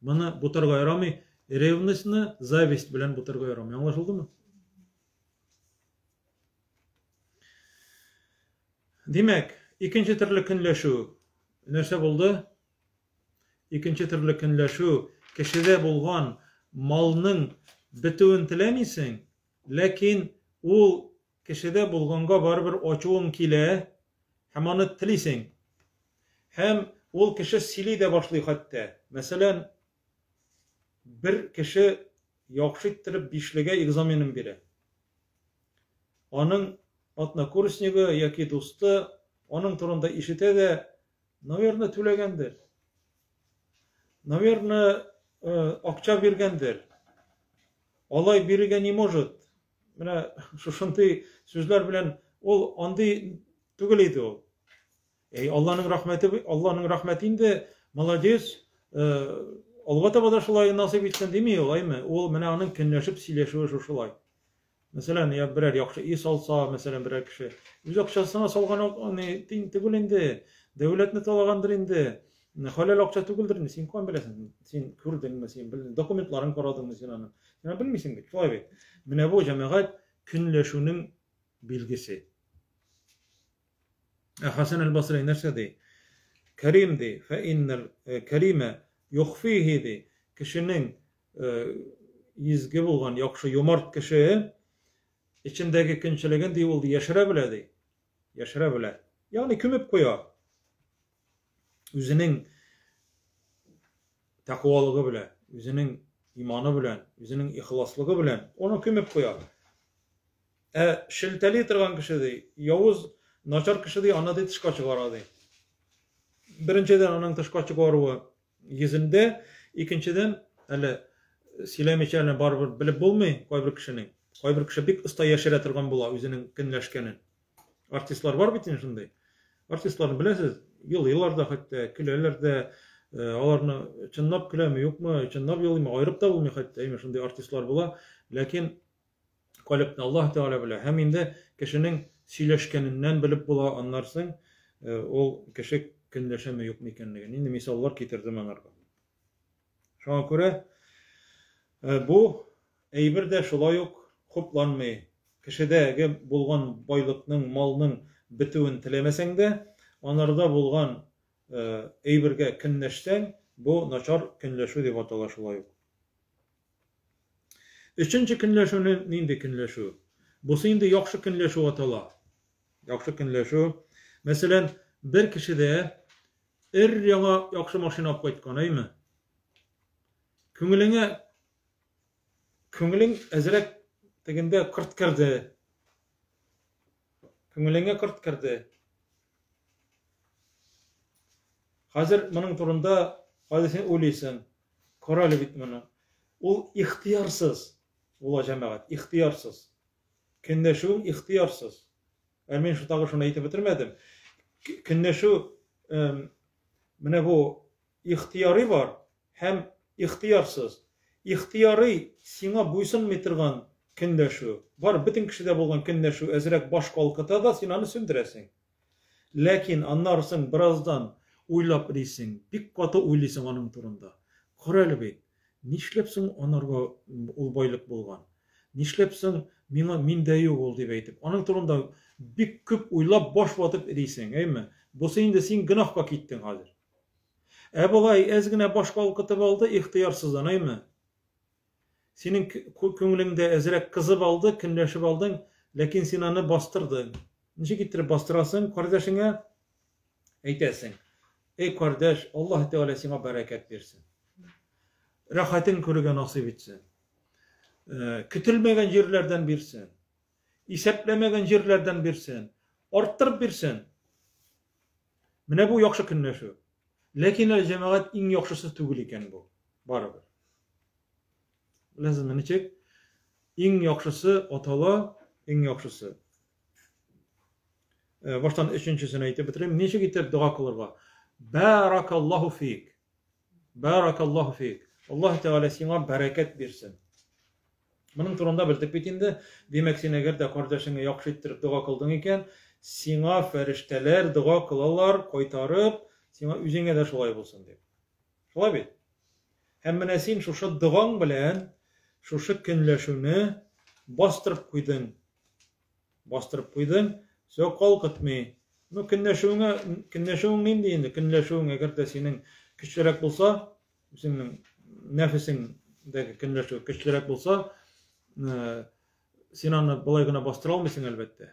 Моны бутарга ярамый. Ревностьны зависть белән бутарга ярамый. Аңлашылдымы? Димәк, икенче төрле көнләшү нәрсә булды? Икенче төрле көнләшү кешедә булган малның бетүен теләмисең, ләкин ул Кешедә булганга барыбер ачуың килә һәм аны телисең. Һәм ул кеше сөйли дә башлый хәтта. Мәсәлән, бер кеше яхшы иттереп бишлегә экзаменын бирә. Аның однокурснигы яки дусты аның турында ишетә дә, наверное, түләгәндер. Наверное, акча биргәндер. Алай бирергә не может. Менә шушындый сүзләр белән ул андый түгел иде ул. Әй, Алланың рәхмәте, Алланың рәхмәте инде, молодец, алга таба да шулай насыйп итсен дими ул, әйме? Ул менә аның көнләшеп сөйләшүе шушылай. Мәсәлән, я берәр яхшы өй салса, мәсәлән, берәр кеше үз акчасына салган ни түгел инде, дәүләтне талагандыр инде, хәләл акча түгелдер инде, син каян беләсең? Син күрдеңме, син белдең, документларын карадыңмы син аның? Син аны белмисең бит, шулай бит. Менә бу җәмәгать көнләшүнең билгесе. Ә Хасан әл-Басри нәрсә ди? Кәрим ди, фә иннәл кәримә юхфихи ди. Кешенең изге булган, яхшы, юмарт кеше эчендәге көнчелеген ди ул яшерә белә ди. Яшерә белә. Ягъни күмеп куя. Үзенең тәкъвалыгы белән, үзенең иманы белән, үзенең ихласлыгы белән оны күмеп куя. Ә шелтәли торган кеше ди, явыз, начар кеше ди, аны ди тышка чыгара ди. Беренчедән, аның тышка чыгаруы йөзендә, икенчедән, әле сөйләмичә әле барыбер белеп булмый кайбер кешенең. Кайбер кеше бик оста яшерә торган була үзенең көнләшкәнен. Артистлар бар бит инде шундый. Артистларны беләсез, елыйлар да хәтта, көләләр дә. Э, аларны чынлап көләме, юкмы, чынлап елыймы, аерып та булмый хәтта. Әйме шундый артистлар була. Ләкин калебне Аллаһ Тәгалә белә. Һәм инде кешенең сөйләшкәненнән белеп була, аннарсың э, ул кеше көнләшәме, юкмы икәнлеген. Инде мисаллар китердем анарга. Шуңа күрә э, бу әйбер дә шулай ук хупланмый. Кешедәге булган байлыкның, малның бетүен теләмәсәң дә, анарда булган э, әйбергә көнләшсәң, бу начар көнләшү дип атала шулай ук. Өченче көнләшүне нинди көнләшү? Бусы инде яхшы көнләшү атала. Яхшы көнләшү. Мәсәлән, бер кешедә өр яңа яхшы машина алып кайткан, әйме? Күңелеңә күңелең әзрәк тегендә кырт керде. Күңелеңә кырт керде. Хәзер моның турында хәзер син уйлыйсың. Кара әле бит моны. Ул ихтыярсыз була, җәмәгать, ихтыярсыз. Көнләшүең ихтыярсыз. Ә мин шул тагы шуны әйтеп бетермәдем. Көнләшү менә бу ихтыяри бар һәм ихтыярсыз. Ихтыярый сиңа буйсынмый торган көнләшү. Бар бөтен кешедә булган көнләшү әзрәк баш калкыта да, син аны сүндерәсең. Ләкин аннары соң бераздан уйлап йөрисең, бик каты уйлыйсың аның турында. Кара әле бит, нишләп соң анарга ул байлык булган? Нишләп соң миңа миндә юк ул дип әйтеп, аның турында бик күп уйлап, баш ватып йөрисең, әйме? Бусы инде син гөнаһка киттең хәзер. Ә болай әз генә баш калкытып алды ихтыярсыздан, әйме? Синең күңелеңдә әзрәк кызып алды, көнләшеп алдың, ләкин син аны бастырдың. Ничек иттереп бастырасың кардәшеңә? Әйтәсең: "Эй кардәш, Аллаһ Тәгалә сиңа бәрәкәт бирсен. Рәхәтен күрергә насыйп итсен. Э, көтелмәгән җирләрдән бирсен. Исәпләмәгән җирләрдән бирсен. Арттырып бирсен." Менә бу яхшы көнләшү. Ләкин әле җәмәгать иң яхшысы түгел икән бу. Барыбер. Беләсезме ничек? Иң яхшысы атала, иң яхшысы. Э, баштан өченчесен әйтеп бетерим. Ничек итеп дога кылырга? Баракаллаһу фик. Баракаллаһу фик. Аллаһ Тәгалә сиңа бәрәкәт бирсен. Моның турында белдек бит инде. Димәк, син әгәр дә кардәшеңә яхшы иттереп дога кылдың икән, сиңа фәрештәләр дога кылалар, кайтарып, сиңа үзеңә дә шулай булсын дип. Шулай бит? Һәм менә син шушы догаң белән шушы көнләшүне бастырып куйдың. Бастырып куйдың, все, калкытмый. Ну, көнләшүеңә, көнләшүең нинди инде? Көнләшүең әгәр дә синең көчлерәк булса, үзеңнең нәфесеңдәге көнләшү көчлерәк булса, э, син аны болай гына бастыра алмыйсың, әлбәттә.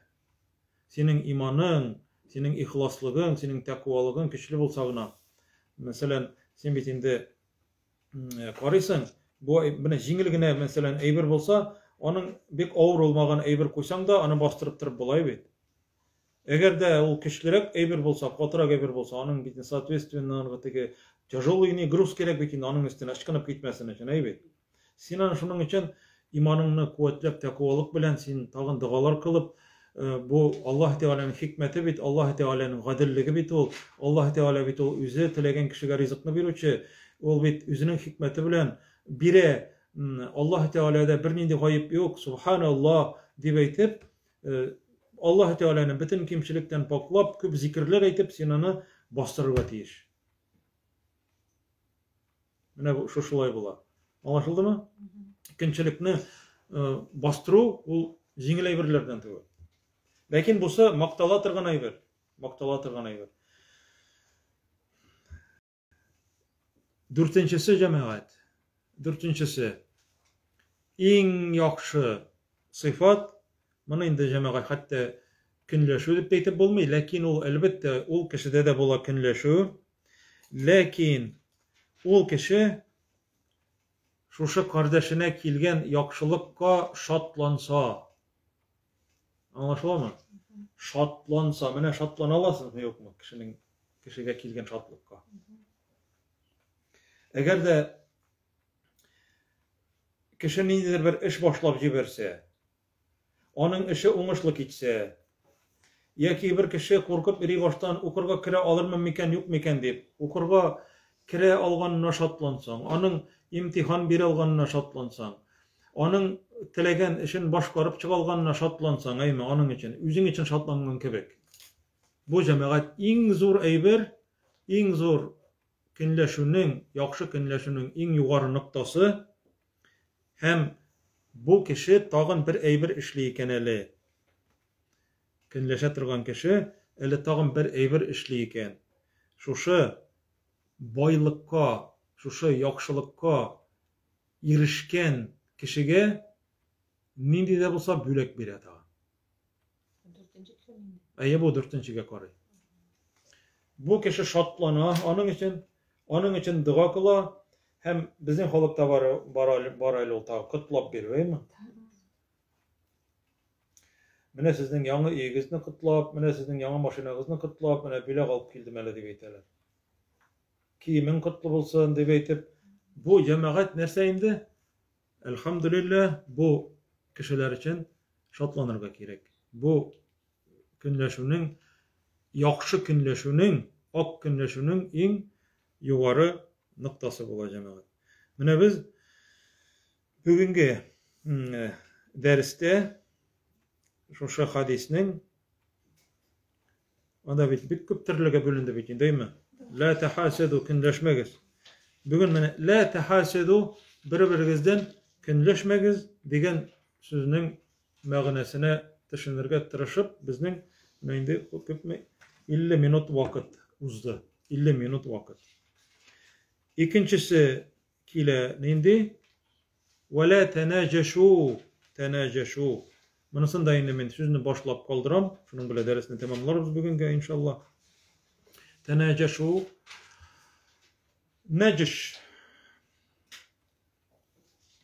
Синең иманың, синең ихласлыгың, синең тәкъвалыгың көчле булса гына. Мәсәлән, син бит инде карыйсың, бу менә җиңел генә, мәсәлән, әйбер булса, аның бик авыр булмаган әйбер куйсаң да, аны бастырып торып була бит. Әгәр дә ул көчлерәк әйбер булса, катырак әйбер булса, аның бит соответственно анга теге тяжелый не груз кирәк бит инде аның өстенә ычкынып китмәсен өчен, әй бит. Син аны шуның өчен иманыңны куәтләп, тәкъвалык белән син тагын догалар кылып, э, бу Аллаһ Тәгаләнең хикмәте бит, Аллаһ Тәгаләнең гаделлеге бит ул, Аллаһ Тәгалә бит ул үзе теләгән кешегә ризыкны бирүче, ул бит үзенең хикмәте белән бирә. Аллаһ Тәгаләдә бернинди гаеп юк, субханаллаһ дип әйтеп, э, Аллаһ Тәгаләне бөтен кимчелектән паклап, күп зикерләр әйтеп, син аны бастырырга тиеш. Менә бу шушылай була. Аңлашылдымы? Көнчелекне э, бастыру ул җиңел әйберләрдән түгел. Ләкин бусы мактала торган әйбер. Мактала торган әйбер. Дүртенчесе җәмәгать. Дүртенчесе. Иң яхшы сыйфат, моны инде җәмәгать хәтта көнләшү дип тә әйтеп булмый, ләкин ул әлбәттә ул кешедә дә була көнләшү. Ләкин ул кеше шушы кардәшенә килгән яхшылыкка шатланса, аңлашыламы? Шатланса, менә шатлана аласызмы, юкмы, кешенең кешегә килгән шатлыкка? Әгәр дә Кеше ниндидер бер эш башлап җибәрсә, аның эше уңышлы китсә, яки бер кеше куркып йөри баштан, укырга керә алырмын микән, юк микән дип, укырга керә алганына шатлансаң, аның имтихан бирә алганына шатлансаң, аның теләгән эшен башкарып чыга алганына шатлансаң, әйме, аның өчен, үзең өчен шатланган кебек. Бу, җәмәгать, иң зур әйбер, иң зур көнләшүнең, яхшы көнләшүнең иң югары ноктасы һәм бу кеше тагын бер әйбер эшли икән әле. Көнләшә торган кеше әле тагын бер әйбер эшли икән. Шушы байлыкка, шушы яхшылыкка ирешкән кешегә нинди дә булса бүләк бирә тагын. Дүртенче кеше инде. Әйе, бу дүртенчегә карый. Бу кеше шатлана, аның өчен, аның өчен дога кыла һәм безнең халыкта бар, бар, бар әле ул тагы котлап бирү, әйеме? Менә сезнең яңа өегезне котлап, менә сезнең яңа машинагызны котлап, менә бүләк алып килдем әле дип әйтәләр. Киемең котлы булсын дип әйтеп, бу җәмәгать нәрсә инде? Әлхәмдүлилләһ, бу кешеләр өчен шатланырга кирәк. Бу көнләшүнең, яхшы көнләшүнең, ак көнләшүнең иң югары ноктасы була, җәмәгать. Менә без бүгенге дәрестә шушы хадиснең Анда бит бик күп төрлегә бүленде бит инде, әйме? Ла тахасаду, көнләшмәгез. Бүген менә ла тахасаду, бер-берегездән көнләшмәгез дигән сүзнең мәгънәсенә төшенергә тырышып, безнең менә инде күпме 50 минут вакыт узды. 50 минут вакыт. Икенчесе килә нинди? Вәлә тәнәҗәшү, тәнәҗәшү. Монысын да инде мин сүзне башлап калдырам. Шуның белән дәресне тәмамларбыз бүгенгә, иншалла. Тәнәҗәшү. Нәҗеш.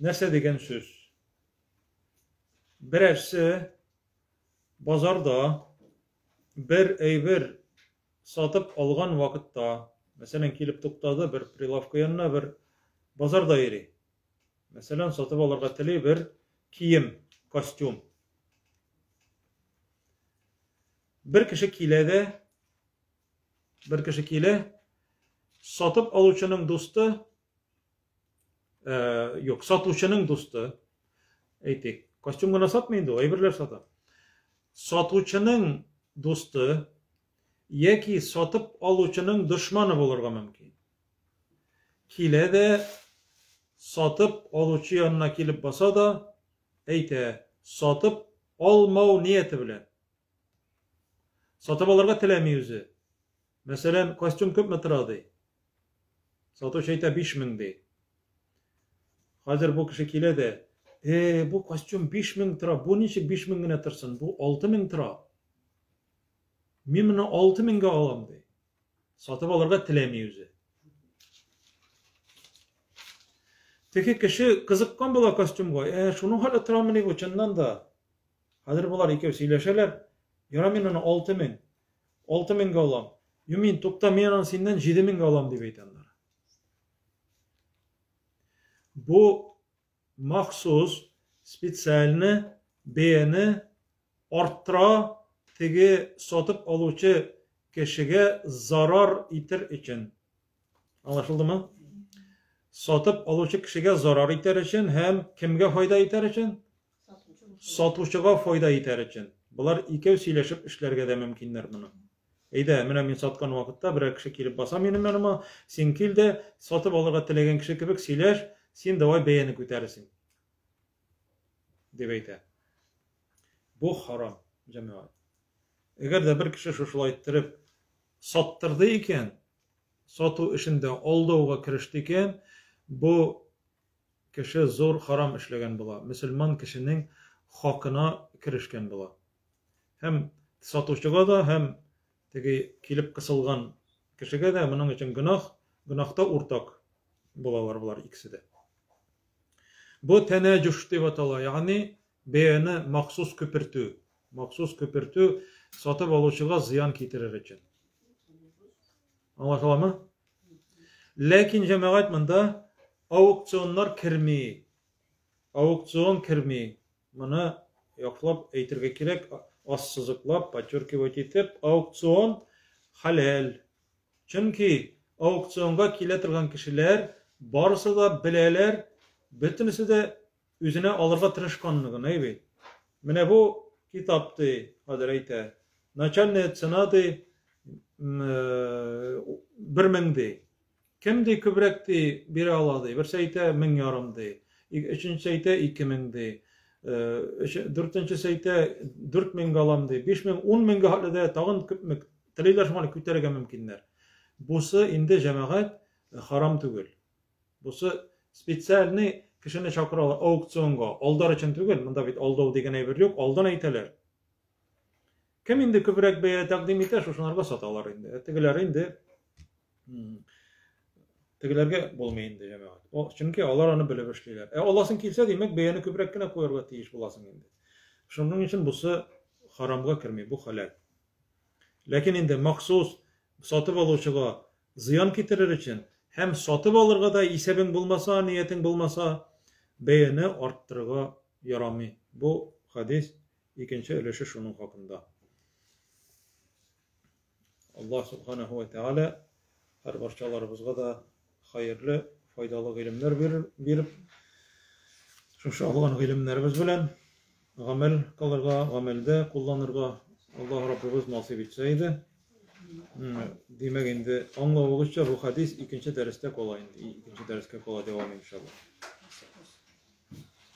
Нәрсә дигән сүз? Берәрсе базарда бер әйбер сатып алган вакытта, мәсәлән, килеп туктады бер прилавка янына, бер базарда йөри. Мәсәлән, сатып алырга тели бер кием, костюм. Бер кеше килә дә, бер кеше килә, сатып алучының дусты, э, юк, сатучының дусты, әйтик, костюм гына сатмый инде ул, әйберләр сата. Сатучының дусты яки сатып алучының дошманы булырга мөмкин. Килә дә сатып алучы янына килеп баса да, әйтә, сатып алмау нияте белән. Сатып алырга теләми үзе. Мәсәлән, костюм күпме тора ди. Сатучы әйтә 5000 ди. Хәзер бу кеше килә дә, э, бу костюм 5000 тора, бу ничек 5000 генә торсын, бу 6000 тора. Мин моны 6000гә алам ди. Сатып алырга теләми үзе. Теге кеше кызыккан була костюмга. Ә, шуның хәле торамыни бу, чыннан да. Хәзер болар икәү сөйләшәләр. Яра мин аны 6000. 6000гә алам. Ю мин тукта, мин аны синнән 7000гә алам дип әйтә аннары. Бу махсус, специально бәяне арттыра теге сатып алучы кешегә зарар итер өчен. Аңлашылдымы? Сатып алучы кешегә зарар итәр өчен һәм кемгә файда итәр өчен? Сатучыга файда итәр өчен. Болар икәү сөйләшеп эшләргә дә мөмкиннәр моны. Әйдә, менә мин саткан вакытта берәр кеше килеп баса минем яныма, син кил дә, сатып алырга теләгән кеше кебек сөйләш, син давай бәяне күтәрерсең. Дип әйтә. Бу харам, җәмәгать. Әгәр дә бер кеше шушылай иттереп саттырды икән, сату эшендә алдауга кереште икән, бу кеше зур харам эшләгән була, мөселман кешенең хакына керешкән була. Һәм сатучыга да, һәм теге килеп кысылган кешегә дә моның өчен гөнаһ, гөнаһта уртак булалар болар икесе дә. Бу тәнәҗүш дип атала, ягъни бәяне махсус күпертү, махсус күпертү сатып алучыга зыян китерер өчен. Аңлашыламы? Ләкин җәмәгать монда аукционнар керми. Аукцион керми. Моны яклап әйтергә кирәк, ассызыклап, подчеркивать итеп, аукцион хәләл. Чөнки аукционга килә торган кешеләр барысы да беләләр, бөтенесе дә үзенә алырга тырышканны гына бит. Менә бу китап ди, хәзер әйтә. Начальная цена ди, 1000 ди. Кем ди күбрәк ди бирә ала ди. Берсе әйтә 1500 ди. Өченчесе әйтә 2000 ди. Дүртенчесе әйтә 4000 алам ди. 5000, 10000 хәтле дә тагын күпме телиләр шуңа күтәрергә мөмкиннәр. Бусы инде җәмәгать харам түгел. Бусы специальный кешене чакыралар аукционга. Алдар өчен түгел, монда бит алдау дигән әйбер юк, алдан әйтәләр. Кем инде күбрәк бәя тәкъдим итә, шушыларга саталар инде. Ә тегеләр инде тегеләргә булмый инде җәмәгать. О, чөнки алар аны белеп эшлиләр. Ә аласың килсә, димәк, бәяне күбрәк кенә куярга тиеш буласың инде. Шуның өчен бусы харамга керми, бу хәләл. Ләкин инде махсус сатып алучыга зыян китерер өчен һәм сатып алырга да исәбең булмаса, ниятең булмаса, бәяне арттырырга ярамый. Бу хадис икенче өлеше шуның хакында. Аллаһ субханаху ва тааля һәр барчаларыбызга да хәерле, файдалы гыйлемнәр биреп, шушы алган гыйлемнәребез белән гамәл кылырга, гамәлдә кулланырга Аллаһ Раббыбыз насыйп итсә иде. Димәк, инде аңлавыгызча, бу хадис икенче дәрестә кала инде. Икенче дәрескә кала дәвам иншалла.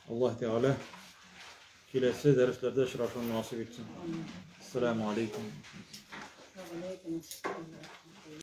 Аллаһ Тәгалә киләсе дәресләрдә очрашуны насыйп итсен. Ассаламу алейкум.